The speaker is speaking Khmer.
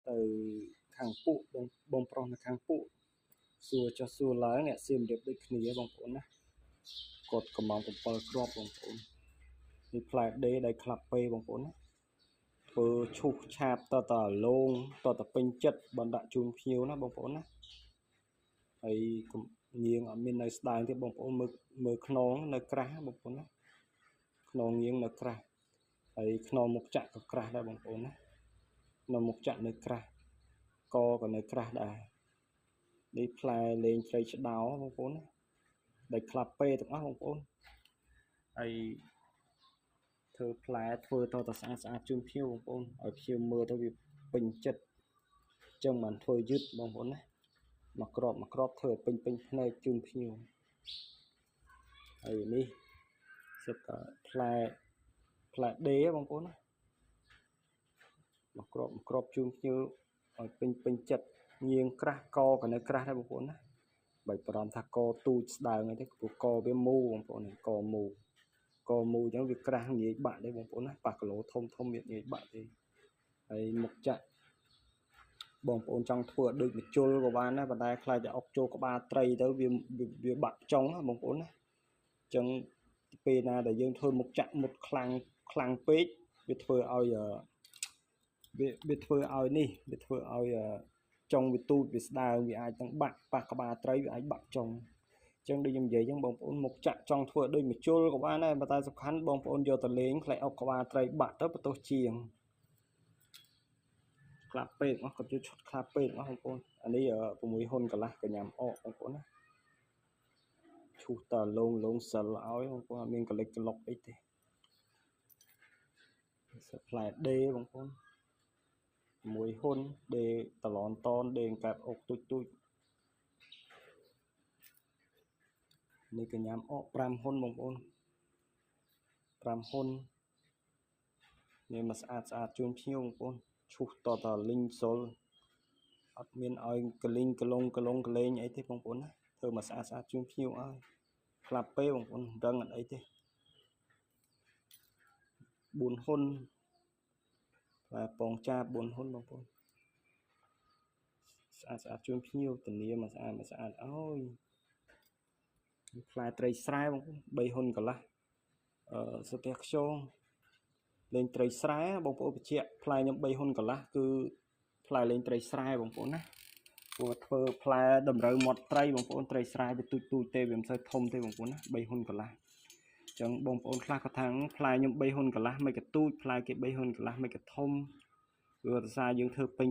ទៅខាងពួកបងប្រុសនៅខាងពួកសួរចុះសួរឡើងអ្នកសៀមរាបដូចគ្នាបងប្អូនណាគាត់កំង7គ្រាប់បងប្អូននេះផ្លែដេដែលក្លាប់ពេបងប្អូនណាធ្វើឈូសឆាបតតលងតតពេញចិត្តបណ្ដាក់ជូនភ្ញៀវណាបងប្អូនណាហើយញៀងអត់មាននៅស្ដើងទេបងប្អូនមើលខ្នងនៅក្រាស់បងប្អូនណាខ្នងញៀងនៅក្រាស់ហើយខ្នងមុខចាក់ក៏ក្រាស់ដែរបងប្អូនណានៅមុខចាក់នៅក្រាស់កក៏នៅក្រាស់ដែរនេះផ្លែលេងត្រីឆ្ដោបងប្អូនណាដែលក្លាប់ពេទាំងអស់បងប្អូនហើយធ្វើផ្លែធ្វើតតស្អាតស្អាតជូនភ្ញៀវបងប្អូនឲ្យភ្ញៀវមើលទៅវាពេញចិត្តអញ្ចឹងបានធ្វើយឺតបងប្អូនណាមកក្របមកក្របធ្វើឲ្យពេញពេញភ្នែកជូនភ្ញៀវហើយនេះសិតតែផ្លែផ្លែដេបងប្អូនណាមកក្របមកក្របជូនភ្ញៀវឲ្យពេញពេញចិត្តញៀងក្រាស់កក៏នៅក្រាស់ដែរបងប្អូនណាបើបារម្ភថាកទូចស្ដើងអីទេព្រោះកវាមូបងប្អូនកមូកមូអញ្ចឹងវាក្រាស់ងាយបាក់ទេបងប្អូនណាប៉ះគីឡូធំធំវាងាយបាក់ទេហើយមុខចាក់បងប្អូនចង់ធ្វើឲ្យដូចមជុលក៏បានដែរប៉ុន្តែខ្លាចតែអុកចូលក្បាលត្រីទៅវាបាក់ចុងណាបងប្អូនណាអញ្ចឹងពេលណាដែលយើងធ្វើមុខចាក់មុតខ្លាំងខ្លាំងពេកវាធ្វើឲ្យវាធ្វើឲ្យនេះវាធ្វើឲ្យចុងវាទូចវាស្ដើងវាអាចនឹងបាក់ប៉ះក្បាលត្រីវាអាចបាក់ចុងអញ្ចឹងដូចខ្ញុំនិយាយអញ្ចឹងបងប្អូនមុខចាក់ចង់ធ្វើដូចមជុលក៏បានដែរប៉ុន្តែសំខាន់បងប្អូនយកទៅលេងខ្លាចអុកក្បាលត្រីបាក់ទៅបន្ទោសជាងក្លាប់ពេកអស់គាត់យកឈុតក្លាប់ពេកអស់បងប្អូនអានេះ6ហ៊ុនកន្លះកញ្ញាំអកបងប្អូនណាឈូសតលងលងសិលឲ្យបងប្អូនអត់មានកលិចក្លុកអីទេសផ្លែដេបងប្អូន1ហ៊ុនដេតឡនតនដេកែបអុកទូចទូចនេះកញ្ញាំអក5ហ៊ុនបងប្អូន5ហ៊ុននេះមកស្អាតស្អាតជូនភ្ញៀវបងប្អូនឈូសតតលីងសុលអត់មានឲ្យកលីងកលងកលងកលេងអីទេបងប្អូនណាធ្វើមកស្អាតស្អាតជូនភ្ញៀវឲ្យក្លាប់ពេបងប្អូនរឹងអត់អីទេ4ហ៊ុនផ្លែពងចាប4ហ៊ុនបងប្អូនស្អាតស្អាតជូនភ្ញៀវធានាមកស្អាតមកស្អាតអើយផ្លែត្រីស្រែបងប្អូន3ហ៊ុនកន្លះអឺស្ទះខ្យងលេងត្រីស្រែបងប្អូនបញ្ជាក់ផ្លែខ្ញុំ3ហ៊ុនកន្លះគឺផ្លែលេងត្រីស្រែបងប្អូនណាព្រោះធ្វើផ្លែតម្រូវមាត់ត្រីបងប្អូនត្រីស្រែវាទូចទូចទេវាមិនសូវធំទេបងប្អូនណា3ហ៊ុនកន្លះអញ្ចឹងបងប្អូនខ្លះក៏ថាផ្លែខ្ញុំ3ហ៊ុនកន្លះមិនក៏ទូចផ្លែគេ3ហ៊ុនកន្លះមិនក៏ធំព្រោះដោយសារយើងធ្វើពេញ